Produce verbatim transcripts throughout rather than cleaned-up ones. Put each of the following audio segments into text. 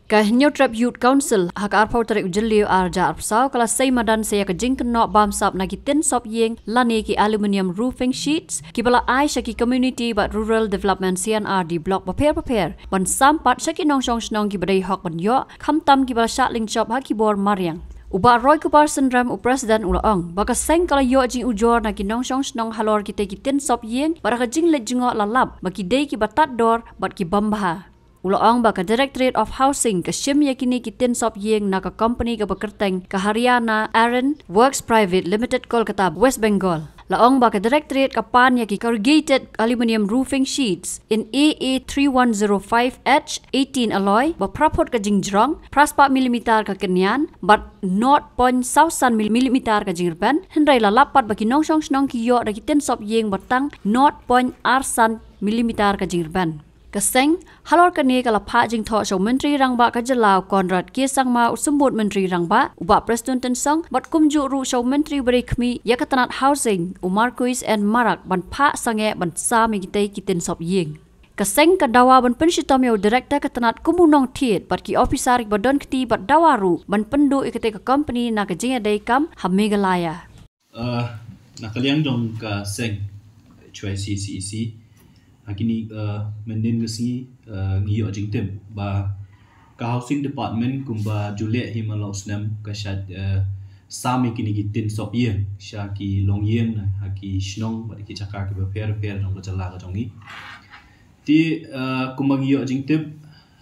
Ka Hynñiewtrep Youth Council ha ka arphew tarik u Jylliew arhajar arphew saw ka la sei madan sa ïa ka jingkynnoh bamsap na ki tin sop ïing lane ki aluminium roofing sheets kiba la ai sha ki community bad rural development C and R D block bapher bapher ban sam pat sha ki nongshong shnong kiba dei hok ban ïoh, khamtam kiba la shah lyngshop ha ki bor mariang. U Bah Roykubar Synrem, u President, u la ong ba ka seng ka la ïoh jingujor na ki nongshong shnong halor kitei ki tin sop ïing bad ha ka jingleit jngoh la lap ba ki dei kiba tad dor bad ki bym bha. U la ong ba ka Directorate of Housing ka shim ïa kine ki tin sop ïing na ka company kaba kyrteng ka Haryana Aryan Works Private Limited, Kolkata, West Bengal. La ong ba ka Directorate ka pan ïa ki corrugated aluminium roofing sheets in A A three one zero five H eighteen alloy ba phra phut ka jingjrong, phra spah millimeter ka kynñian bad nought point saw san millimeter ka jingrben, hynrei la lap pat ba ki nongshong shnong ki ïoh da ki tin sop ïing ba tang nought point ar san millimeter ka jingrben. Ka seng halor kane ka la phah jingthoh sha u Myntri Rangbah ka jylla u Conrad K Sangma, u Symbud Myntri Rangbah u Bah Prestone Tynsong bad kumjuh ruh sha u Myntri ba dei khmih ïa ka tnat Housing u Marcuise N Marak ban phah sangeh ban sam ïa kitei ki tin sop ïing. Ka seng ka dawa ban pynshitom ïa u Director ka tnat kum u nongthied bad ki ophisar kiba don kti bad dawa ruh ban pynduh ïa katei ka company na ka jingïadei kam ha Meghalaya. Uh, na ka liang jong ka seng H Y C C E C, ha kine, uh, mynhynnin ka sngi, uh, ngi ïoh jingtip ba ka Housing Department kumba ju leh hi man la u snem ka shah, uh, sam ïa kine ki tin sop ïing sha ki longïing na ha ki shnong bad ki jaka kiba pher pher jong ka jylla ka jong ngi. Te, uh, kumba ngi ïoh jingtip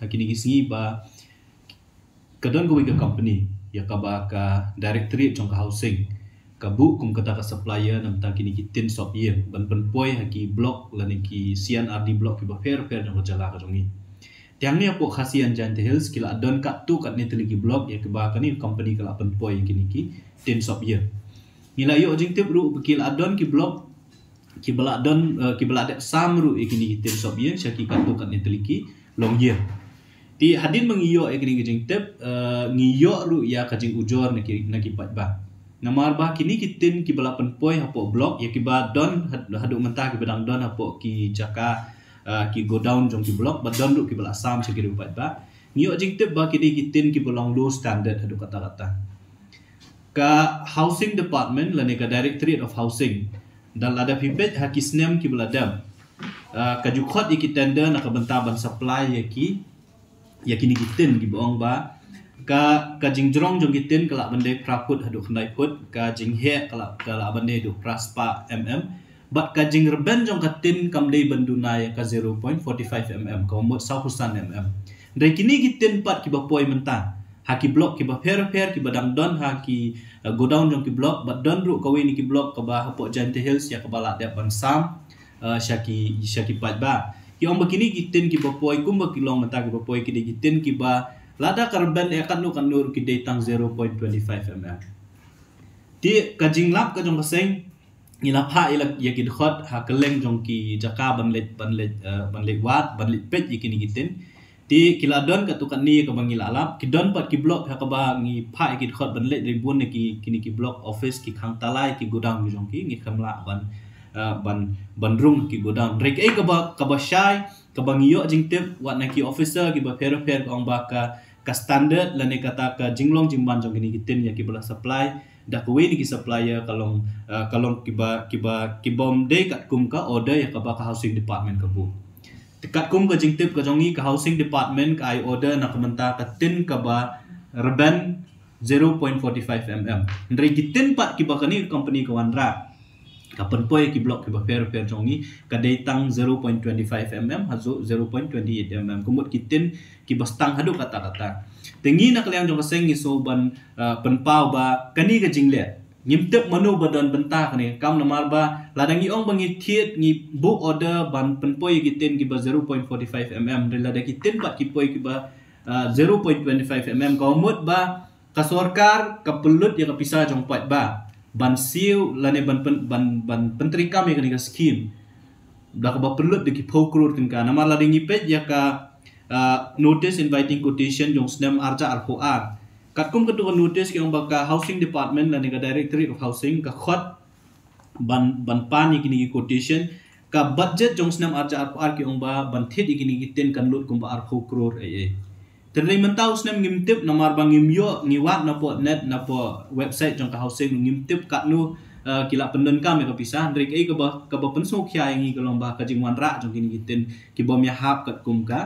ha kine ki sngi ba ka don kawei ka company ïa kaba ka Directorate jong ka Housing ka buh kum kata ka supplier na bynta kine ki tin sop ïing ban pynpoi ha ki block lane ki C and R D block kiba pher pher jong ka jylla ka jong ngi. Te hangne hapoh Khasi and Jaintia Hills ki la don katto katne tylli ki block ïa kiba kane ka company ka la pynpoi ïa kine ki tin sop ïing. Ngi la ïoh jingtip ruh ba ki la don ki block kiba la don, eh, kiba la dep sam ruh ïa kine ki tin sop ïing sha ki katto katne tylli ki longïing. Te hadien ba ngi ïoh ïa kine ki jingtip, eh, ngi ïoh ruh ïa ka jingujor na ki, na ki paidbah. Namar ba kine ki tin kiba la pynpoi hapoh block ïa kiba don had-, haduh mynta kiba dang don hapoh ki jaka, eh, ki godown jong ki block bad don ruh kiba la sam sha ki riewpaidbah. Ngi ïoh jingtip ba kine ki tin kiba long low standard haduh katta katta. Ka Housing Department lane ka Directorate of Housing, da lada phi peit ha ki snem kiba la dep, ah, ka ju khot ïa ki tender na ka bynta ban supply ïa ki, ïa kine ki tin kiba ong ba ka, ka jingjrong jong ki tin ka lah ban dei phra phut haduh khyndai phut, ka jingheh ka lah, ka lah ban dei haduh phra spah mm, bad ka jingrben jong ka tin kam dei ban duna ïa ka zero point four five mm, ka mut saw phew san mm. Hynrei kine ki tin pat kiba poi mynta ha ki block kiba pher pher kiba dang don ha ki, eh, godown jong ki block, bad don ruh kawei na ki block kaba hapoh Jaintia Hills ïa kaba la dep ban sam, eh, sha ki, sha ki paidbah. Ki ong ba kine ki tin kiba poi kumba ki long mynta kiba poi ki dei ki tin kiba lada ka rben ïa katno katno ruh ki dei tang zero point twenty five mm. Te ka jinglap ka jong ka seng, ngi la phah ïa la, ïa ki dkhot ha kylleng jong ki jaka ban leit, ban leit, eh, ban leit wad, ban leit peit ïa kine ki tin. Te ki la don katto katne ïa kaba ngi la lap, ki don pat ki block ha kaba ngi phah ïa ki dkhot ban leit, hynrei bun na ki, kine ki block office ki khang tala ïa ki godown ki jong ki, ngi khlem lah ban, eh, ban, ban rung ki godown. Hynrei kaei kaba, kaba shai, kaba ngi ïoh jingtip wat na ki officer kiba pher pher ka ong ba ka, ka standard lane kata ka jinglong jingman jong kine ki tin ïa kiba la supply da kawei na ki supplier ka long, eh, ka long kiba, kiba, kibym dei katkum ka order ïa kaba ka Housing Department ka buh. Te katkum ka jingtip ka jong ngi, ka Housing Department ka ai order na ka bynta ka tin kaba rben zero point four five mm. Hynrei ki tin pat kiba kane ka company ka wanrah, ka pynpoi ki block kiba pher pher jong ngi, ka dei tang zero point twenty five mm haduh zero point twenty eight mm. Ka mut ki tin kiba stang haduh katta katta. Te ngi na ka liang jong ka seng ngi sngew ban, eh, pynpaw ba kane ka jingleh ngim tip mano ba don bynta kane ka kam, namar ba lada ngi ong ba ngi thied, ngi buh order ban pynpoi ïa ki tin kiba zero point four five mm, hynrei lada ki tin pat ki poi kiba, eh, zero point twenty five mm, ka mut ba ka sorkar ka pynlut ïa ka pisa jong paidbah ban siew lane ban pyn-, ban, ban pyntreikam ïa kane ka skim da kaba pynlut da ki phew klur tyngka. Namar lada ngi peit ïa ka, ah, notice inviting quotation jong snem arhajar arphew ar, katkum katto ka notice ki ong ba ka Housing Department lane ka Directorate of Housing ka khot ban, ban pan ïa kine ki quotation. Ka budget jong snem arhajar arphew ar ki ong ba ban thied ïa kine ki tin kan lut kumba arphew klur ei ei. Te hynrei mynta u snem ngim tip namar ba ngim ïoh, ngi wad napoh net, napoh website jong ka housing, ngim tip katno, eh, ki la pyndonkam ïa ka pisa. Hynrei kaei kaba, kaba pynsngewkhia ïa ngi ka long ba ka jingwanrah jong kine ki tin ki bym ïahap katkum ka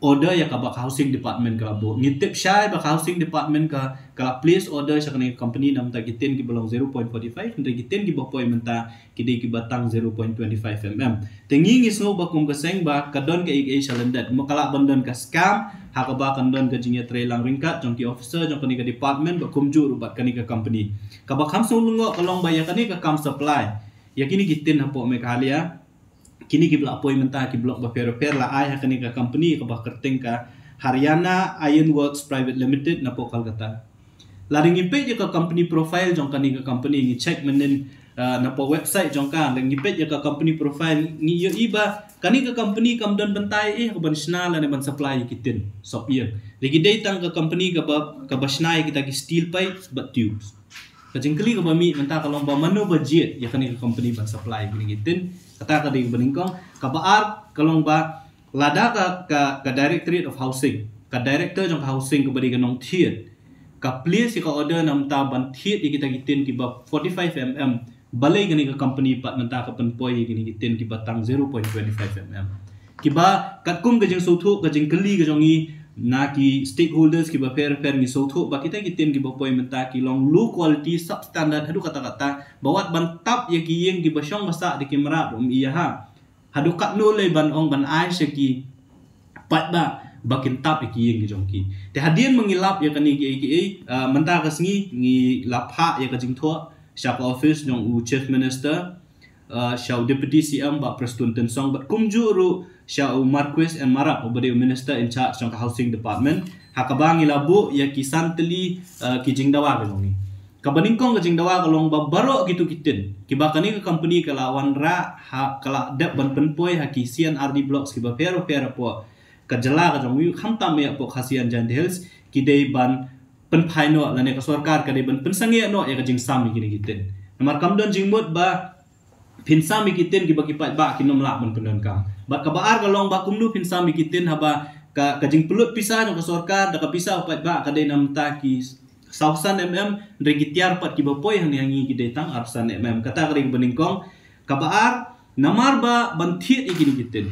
order ïa kaba ka housing department ka la buh. Ngi tip shai ba ka housing department ka, ka la place order sha kane ka company na bynta ki tin kiba long zero point forty five, hynrei ki tin kiba poi mynta ki dei kiba tang zero point twenty five mm. Te ngi, ngi sngew ba kum ka seng ba ka don kaei kaei sha lyndet. Mo ka lah ban don ka scam, ha kaba kan don ka jingïatreilang ryngkat jong ki officer jong kane ka department bad kumjuh ruh bad kane ka company. Kaba kham sngewlyngngoh ka long ba ïa kane ka kam supply ïa kine ki tin hapoh Meghalaya, kine kiba la poi mynta ki block bapher bapher la ai ha kane ka company kaba kyrteng ka Haryana Iron Works Private Limited napoh Kolkata. Lada ngi peit ïa ka company profile jong kane ka company, ngi check mynnin, uh, napoh website jong ka, lada ngi peit ïa ka company profile, ngi ïohi ba kane ka company kam don bynta ei ei ha kaban shna lane ban supply ïa ki tin sop ïing. Lada ki dei tang ka company kaba, kaba shna ïa kita ki steel pipes bad tubes. Ka jingkylli kaba mih mynta ka long ba mano ba jied ïa kane ka company ban supply ïa kine ki tin. Kata ka dei kaba nyngkong. Kaba ar ka long ba lada ka, ka, ka Directorate of Housing, ka director jong ka housing kaba dei ka nongthied, ka place ïa ka order na bynta ban thied ïa kita ki tin kiba forty-five mm, balei kane ka company pat mynta ka pynpoi ïa kine ki tin kiba tang zero point twenty-five mm. Kiba katkum ka jingsngewthuh, ka jingkylli ka jong ngi na ki stakeholders kiba pher pher, ngi sngewthuh ba kita ki tin kiba poi mynta ki long low quality, substandard haduh katta katta, ba wat ban tap ïa ki ïing kiba shong ba sah da ki mrad ruh ym ïa ha. Haduh katno lei ban ong ban ai sha ki paidbah ba kin tap ïa ki ïing ki jong ki. Te hadien ba ngi lap ïa kane kiei kiei, ah, mynta ka sngi ngi la phah ïa ka jingthoh sha ka office jong u Chief Minister, ah, sha u Deputy C M Bah Prestone Tynsong bad kumjuh ruh sha u Marcuise N Marak uba dei u Minister in charge jong ka Housing Department, ha kaba ngi la buh ïa ki san tylli, ah, ki jingdawa ka jong ngi. Kaba nyngkong ka jingdawa ka long ba baroh kito ki tin kiba kane ka company ka la wanrah, ha, ka la dep ban pynpoi ha ki C and RD blocks kiba pher bapher hapoh ka jylla ka jong ngi, khamtam ïa hapoh Khasi and Jaintia Hills, ki dei ban pynphai noh lane ka sorkar ka dei ban pynsangeh noh ïa ka jingsam ïa kine ki tin. Namar kam don jingmut ba phin sam ïa ki tin kiba ki paidbah kin ym lah ban pyndonkam. Bad kaba ar ka long ba kumno phin sam ïa ki tin haba ka, ka jingpynlut pisa jong ka sorkar da ka pisa u paidbah ka dei na bynta ki saw san mm, hynrei ki tiar pat kiba poi hangne ha ngi ki dei tang ar san mm. Kata ka dei kaba nyngkong. Kaba ar, namar ba ban thied ïa kine ki tin,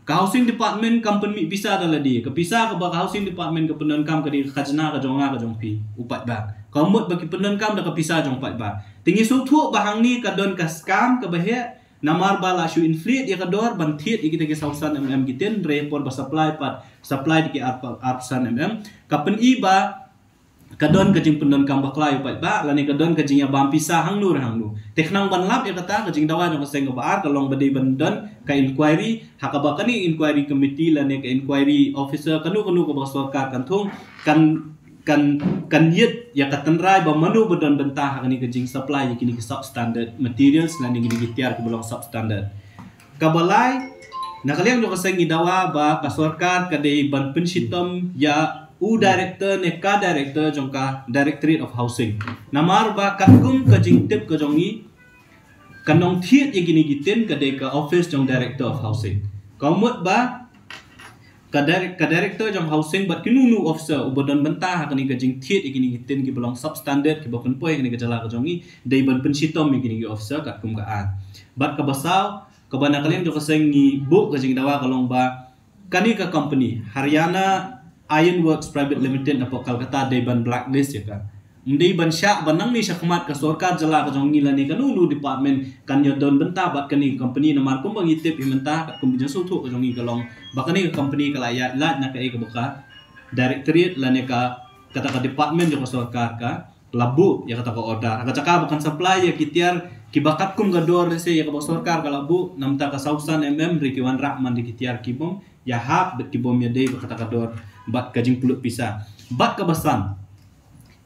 ka Housing Department kam pynmih pisa da lade. Ka pisa kaba ka Housing Department ka pyndonkam ka dei ka khajna ka jong nga ka jong phi u paidbah. Ka mut ba ki pyndonkam da ka pisa jong paidbah. Te ngi sngewthuh ba hangne ka don ka scam kaba heh, namar ba la shu inflate ïa ka dor ban thied ïa kita ki saw san mm ki tin, hynrei por ba supply pat, supply da ki ar, ar san mm. Ka pyni ba ka don ka jingpyndonkam bakla ïa u paidbah lane ka don ka jingïabam pisa hangno re hangno. Te khnang ban lap ïa kata, ka jingdawa jong ka seng kaba ar ka long ba dei ban don ka inquiry, ha kaba kane inquiry committee lane ka inquiry officer kano kano kaba ka sorkar kan thung, kan, kan, kan ïit ïa ka tynrai ba mano ba don bynta ha kane ka jingsupply ïa kine ki substandard materials lane kine ki tiar kiba long substandard. Kaba lai, na ka liang jong ka seng ngi dawa ba ka sorkar ka dei ban pynshitom ïa u director ne ka director jong ka Directorate of Housing. Namar ba katkum ka jingtip ka jong ngi, ka nongthied ïa kine ki tin ka dei ka office jong Director of Housing. Ka mut ba ka direct, ka director jong Housing bad kino kino officer uba don bynta ha kane ka jingthied ïa kine ki tin kiba long substandard kiba pynpoi ha kane ka jylla ka jong ngi, dei ban pynshitom ïa kine ki officer katkum ka aiñ. Bad kaba saw, kaba na ka liang jong ka seng ngi buh ka jingdawa ka long ba kane ka company Haryana Iron Works Private Limited napoh Kolkata dei ban blacklist ïa ka. Ym dei ban shah ba nangne shakhmat ka sorkar jylla ka jong ngi lane kano kano department kan ïa don bynta bad kane ka company, namar kumba ngi tip hi mynta katkum ka jingsngewthuh ka jong ngi ka long ba kane ka company ka la ïaid lait na kaei kaba ka directorate lane ka, kata ka department jong ka sorkar ka la buh ïa kata ka order. Ha ka jaka ba kan supply ïa ki tiar kiba katkum ka dor lehse ïa kaba sorkar ka la buh, na bynta ka saw san mm, hynrei ki wanrah man da ki tiar ki bym ïahap bad ki bym ïadei bad kata ka dor bad ka jingpynlut pisa. Bad kaba san,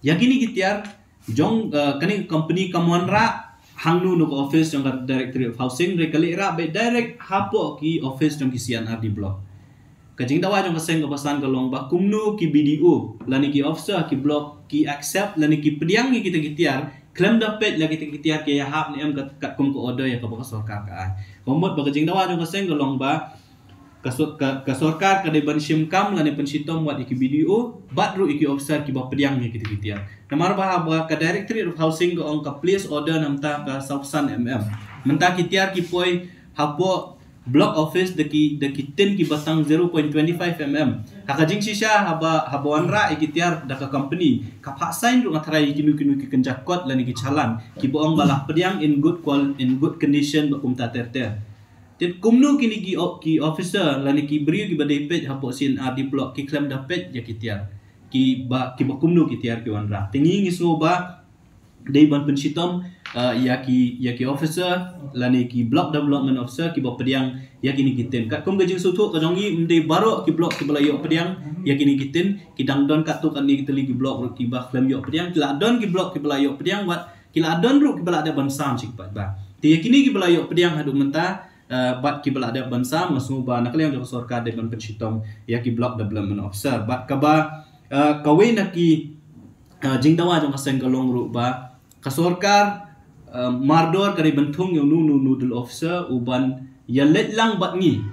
ïa kine ki tiar jong, eh, kane ka company kam wanrah hangno na ka office jong ka Directorate of Housing, hynrei ka leit rah beit direct hapoh ki office jong ki C and RD block. Ka jingdawa jong ka seng kaba san ka long ba kumno ki BDO lane ki officer ki block ki accept lane ki pdiang ïa kita ki tiar khlem da peit la kita ki tiar ki ïahap ne em kat, katkum ka order ïa kaba ka sorkar ka ai. Ka mut ba ka jingdawa jong ka seng ka long ba ka, so, ka, ka sorkar ka dei ban shim kam lane pynshitom wat ïa ki B D O bad ruh ïa ki officer kiba pdiang ïa kita ki tiar. Namar ba haba ka Directorate of Housing ka ong ka place order na mynta ka sawphew san mm. Mynta ki tiar ki poi hapoh block office da ki, da ki tin kiba tang zero point twenty five mm. Ha ka jingshisha haba, haba wanrah ïa ki tiar da ka company, ka phah sign ruh nga tharai ïa kino kino ki kynja kot lane ki challan kiba ong ba la pdiang in good qual-, in good condition bad kumta ter ter. Te kumno kine ki o-, ki officer lane ki briew kiba dei peit hapoh C and R D block ki khlem da peit ïa ki tiar, kiba, kiba kumno ki tiar ki wanrah. Te ngi, ngi sngew ba dei ban pynshitom, uh, ïa ki, ïa ki officer lane ki block development officer kiba pdiang ïa kine ki tin. Katkum ka jingsngewthuh ka jong ngi, ym dei baroh ki block kiba la ïoh pdiang ïa kine ki tin. Ki dang don katto katne ki tylli ki block ruh kiba khlem ïoh pdiang. Ki la don ki block kiba la ïoh pdiang, wat ki la don ruh kiba la dep ban sam sha ki paidbah. Te ïa kine kiba la ïoh pdiang haduh mynta, uh, bad kiba la dep ban sam, nga sngew ba na ka liang jong ka sorkar dei ban pynshitom ïa ki block development officer. Bad kaba, uh, kawei na ki, uh, jingdawa jong ka seng ka long ruh ba ka sorkar, uh, mardor ka dei ban thung ïa uno uno nodal officer u ban ïaleit lang bad ngi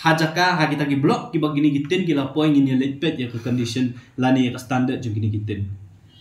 ha jaka, ha kita ki block kiba kine ki tin ki la poi, ngin ïaleit peit ïa ka condition lane ïa ka standard jong kine ki tin.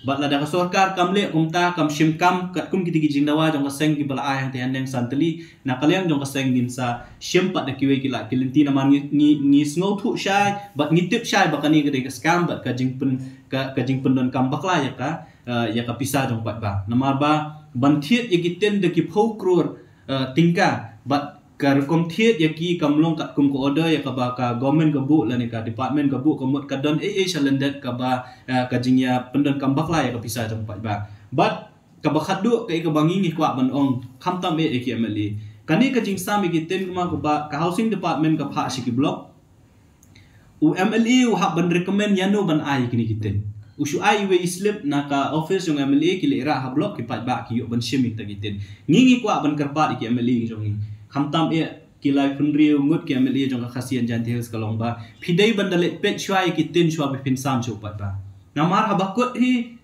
Bad lada ka sorkar kam leh kumta, kam shim kam katkum kita ki jingdawa jong ka seng kiba la ai hangta hangdeng san tylli, na ka liang jong ka seng ngin sa shim pat da kiwei ki lad ki lynti. Namar ngi, ngi, ngi sngewthuh shai bad ngi tip shai ba kane ka dei ka scam bad ka jingpyn, ka, ka jingpyndonkam bakla ïa ka, uh, ïa ka pisa jong paidbah. Namar ba ban thied ïa ki tin da ki phew klur, uh, tyngka bad ka rukom thied ïa ki kam long katkum ka order ïa kaba ka government ka buh lane ka department ka buh, ka mut ka don ei ei sha lyndet kaba, uh, ka jingïapyndonkam bakla ïa ka pisa jong paidbah. Bad kaba khatduh kaei kaba ngi, ngi kwah ban ong, khamtam eh ïa ki M L A. Kane ka jingsam ïa ki tin, kumba ka housing department ka phah sha ki block, u M L A u hap ban recommend ïano ban ai ïa kine ki tin. U shu ai iwei i slip na ka office jong M L A, ki leit rah ha block, ki paidbah ki ïoh ban shim ïa kita ki tin. Ngi, ngi kwah ban kyrpad ïa ki M L A jong ngi, khamtam eh ki laiphew hynriew ngut ki M L A jong ka Khasi and Jaintia Hills, ka long ba phi dei ban da leit peit shuwa ïa ki tin shuwa ba phin sam sha u paidbah. Namar haba kut hi,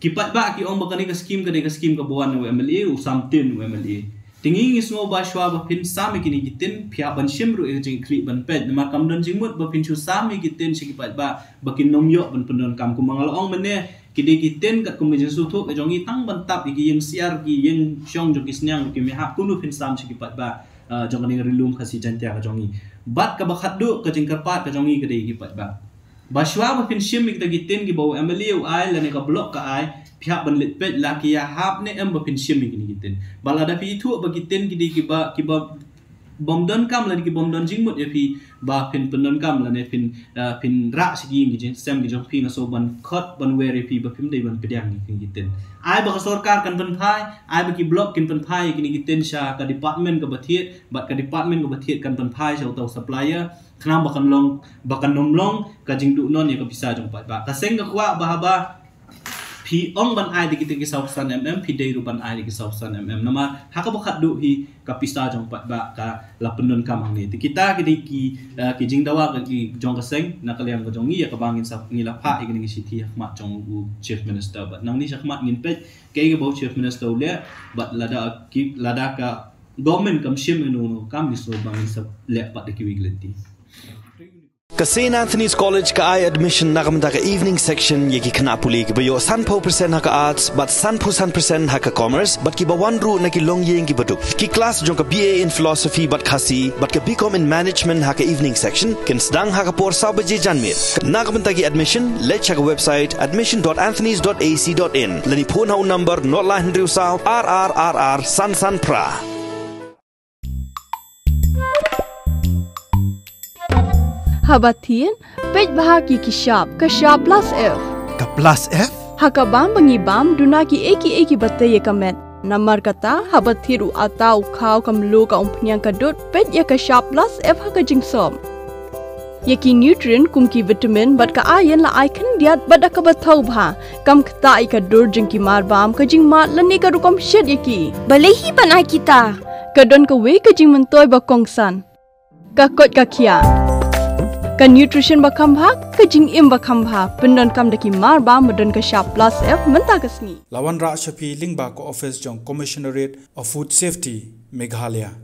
ki paidbah ki ong ba kane ka skim, kane ka skim kaba wan na u M L A, u sam tin u M L A. Te ngi, ngi sngew ba shuwa ba phin sam ïa kine ki tin, phi hap ban shim ruh ïa ka jingkyrkieh ban peit. Namar kam don jingmut ba phin shu sam ïa ki tin sha ki paidbah ba kin nym ïoh ban pyndonkam. Kumba nga la ong mynne, ki dei ki tin katkum ka jingsngewthuh ka jong ngi, tang ban tap ïa ki ïing syiar, ki ïing shong jong ki sniang, ki mihap, kumno phin sam sha ki paidbah, uh, jong kane ka Ri Lum Khasi Jaintia ka jong ngi. Bad kaba khatduh ka jingkyrpad ka jong ngi ka dei ïa ki paidbah ba shuwa ba phin shim ïa kita ki tin kiba u M L A u ai lane ka block ka ai, phi hap ban leit peit la ki ïahap ne em ba phin shim ïa kine ki tin. Ba lada phi ithuh ba ki tin ki dei kiba, kiba bym donkam lane ki bym don jingmut ïa phi ba phin pyndonkam lane phin, uh, phin rah sha ki ïing ki jingsem ki jong phi, nga sngew ban khot ban wer ïa phi ba phim dei ban pdiang ïa kine ki tin. Ai ba ka sorkar kan pynphai, ai ba ki block kin pynphai ïa kine ki tin sha ka department kaba thied, bad ka department kaba thied kan pynphai sha uta u supplier. Khnang ba kan long, ba kan nym long ka jingduh non ïa ka pisa jong paidbah. Ka seng ka kwah ba haba phi ong ban ai da kita ki sawphew san mm, phi dei ruh ban ai da ki sawphew san mm. Namar ha kaba khatduh hi ka pisa jong paidbah ka la pyndonkam hangne. Te kita ki dei ki, uh, ki jingdawa ka ki jong ka seng na ka liang ka jong ngi, ïa kaba ngin sa, ngi la phah ïa kane ka shithi ha khmat jong u Chief Minister. Bad nangne shakhmat ngin peit kaei kaba u Chief Minister u leh, bad lada ki, lada ka government kam shim ïa uno uno kam, ngi sngew ba ngin sa leh pat da kiwei ki lynti. Ka Saint Anthony's College ka ai admission na ka bynta ka evening section ïa ki khynnah pule kiba ïoh sanphew percent ha ka Arts bad sanphew san percent ha ka Commerce bad kiba wan ruh na ki longïing kiba duk. Ki klas jong ka B A in Philosophy bad Khasi bad ka B Com in Management ha ka evening section kin sdang ha ka por saw baje janmiet. Na ka bynta ki admission, leit sha ka website admission dot anthonys dot A C dot in lane phone ha u number nought lai hynriew saw ar ar ar ar san san phra. Haba thied, peit bha ïa ki shap, ka shap plus F. Ka plus F? Ha ka bam ba ngi bam, duna kiei kiei kiba tei ïa ka met. Namar kata, haba thied u atta, u khaw, ka mluh, ka umphniang, ka dud, peit ïa ka shap plus F ha ka jingsop. Ïa ki nutrient kum ki vitamin bad ka iron la ai khyndiat bad da kaba thaw bha. Kam ktah ïa ka dur jong ki marbam, ka jingmad lane ka rukom shet ïa ki. Balei hi ban ai kita? Ka don kawei ka jingmyntoi ba kongsan. Ka koit ka khiah. Ka nutrition ba kham bha, ka jingim ba kham bha. Pyndonkam da ki marbam ba don ka shap plus F mynta ka sngi. La wanrah sha phi lyngba ka office jong Commissionerate of Food Safety, Meghalaya.